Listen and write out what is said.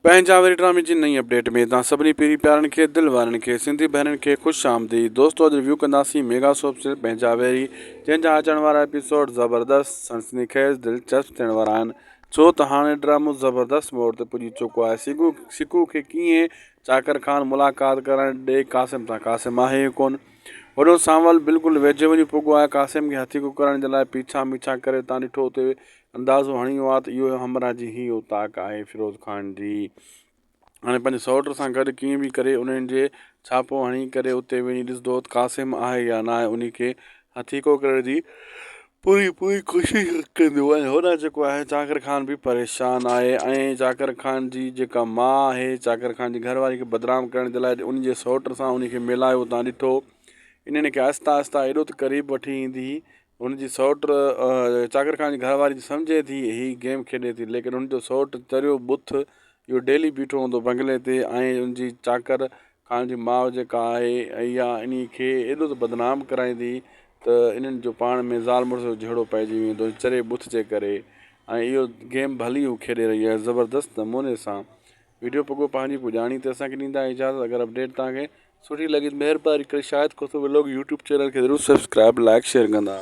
پنهنجا وري ڊرامي جي نئين اپڊيٽ ۾ توهان سڀني پيري پيارن کي دل وارن کي سنڌي ڀينرن کي خوش آمديد دوستو اڄ ريويو ڪنداسين ميگا سوپ سيريل پنهنجا ويري جنهن جا اچڻ وارا ايپيسوڊ زبردست سنسني خيز دلچسپ ٿيڻ وارا آهن ڇو ته هاڻي ڊرامو زبردست موڙ تي پڄي چڪو آهي سگو سڪو کي ڪيئن چاڪر خان ملاقات ڪرڻ ڏي قاسم سان قاسم آهي ئي ڪون هوڏو سانول بلڪل ويجهو وڃي پڳو آهي قاسم کي هٿيڪو ڪرڻ جي لاء پيڇا ميڇا ڪري تان ڏٺو اتي اندازو هڻي ويو آهي ته اهو همراهه جي هي اوطاق آهي فيروز خان جي. هاڻي پنهنجي سئوٽ سان گڏ ڪيئن به ڪري انهن جي ڇاپو هڻي ڪري اتي وڃي ڏسندو ته قاسم آهي يا ناهي انهي کي هٿيڪو ڪرڻ جي پوري پوري ڪوشش ڪندو ۽ هوڏانهن جيڪو آهي چاڪر خان به پريشان آهي ۽ چاڪر خان جي جيڪا ماء آهي چاڪر خان جي گهر واري کي بدنام ڪرڻ جي لاء ان جي سئوٽ سان انهي کي ملايو تان ڏٺو انهن کي آهستي آهستي ايڏو ته قريب وٺي ايندي هن جي سئوٽ چاڪر خان جي گهر واري سمجهي ٿي هي گيم کيڏي ٿي ليڪن هن جو سئوٽ چريو ٻٿ اهو ڊيلي بيٺو هوندو بنگلي تي ۽ ان جي چاڪر خان جي ماء جيڪا آهي اها انهي کي ايڏو ته بدنام ڪرائيندي ته انهن جو پاڻ ۾ زال مڙس جو جهيڙو پئجي ويندو چري ٻٿ جي ڪري ۽ اهو گيم ڀلي هو کيڏي رهي آهي زبردست نموني سان ويڊيو پڳو پنهنجي پڄاڻي تي اسان کي ڏيندا اجازت اگر اپڊيٽ توهان کي سٺي لڳي ته مهرباني ڪري Shahid Khoso vlog YouTube channel کي ضرور سبسڪرائب لائڪ شيئر ڪندا.